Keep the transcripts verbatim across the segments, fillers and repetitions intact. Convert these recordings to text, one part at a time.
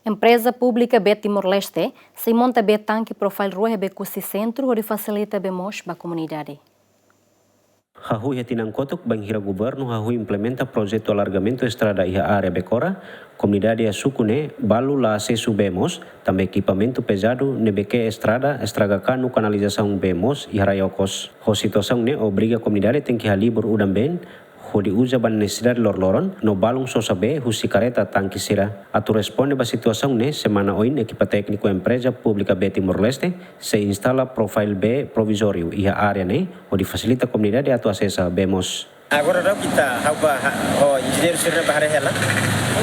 Empreza Públika Bee Timor-Leste sei monta bee tanke profile rua iha Becusse Sentru hodi fasilita bee moos ba komunidade. Hahú iha tinan kotuk bainhira governu hahú implementa projetu alargamentu estrada iha área Becora, komunidade iha suku ne'e balu la asesu bee moos, tanba ekipamentu pezadu ne'ebé ke'e estrada estraga kanu kanalizasaun bee moos iha rai okos. Ho situasaun ne'e obriga komunidade tenke halibur udan-been hodi uza ba nesesidade loroloron, no balun sosa bee husi karreta tanke sira. Atu responde ba situasaun ne'e, semana oin ekipa tékniku Empreza Públika Bee Timor-Leste sei instala profile bee provizóriu iha área ne'e, hodi fasilita komunidade atu asesa bee moos. Agora daudauk ita ha'u bá ha-, ho enjeñeiru sira-ne'e bá haree hela,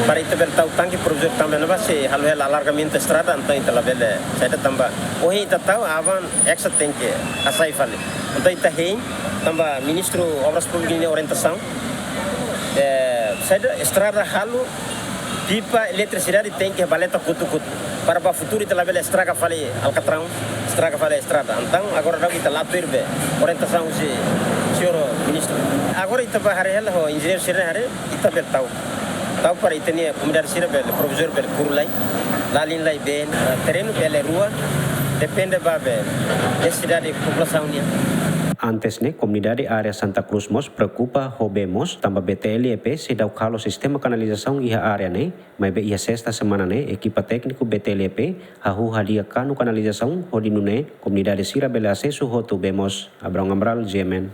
para ita bele tau tanke provizóriu tanba ne'ebá sei halo hela alargamentu estrada, entaun ita labele saida tanba. Ohin ita tau aban eksa tenke hasai fali. Entaun ita hein, tanba Ministru Obras Públikas nia orientasaun, eh, saida estrada halo pipa eletrisidade tenke iha valeta kotuk-kotuk. Para ba futuru ita labele estraga fali alkatraun, estraga fali estrada. Entaun agora daudauk ita la tuir be orientasaun husi señór Ministru. Agora ita bá haree hela ho enjeñeiru sira-ne'e haree, ita bele tau. Tau para ita-nia komunidade sira bele, provizóriu bele kuru lai, lalin lai been, eh, terrenu bele rua, depende ba be nesesidade populasaun nian. Antes ne'e, komunidade área Santa Cruz mós preokupa ho bee moos, tanba B T L E P seidauk halo sistema kanalizasaun iha área ne'e, maibé iha sesta semana ne'e, ekipa tékniku B T L E P hahú hadi'a kanu kanalizasaun hodi nune'e komunidade sira bele asesu hotu bee moos. Abrão Amaral, G M N.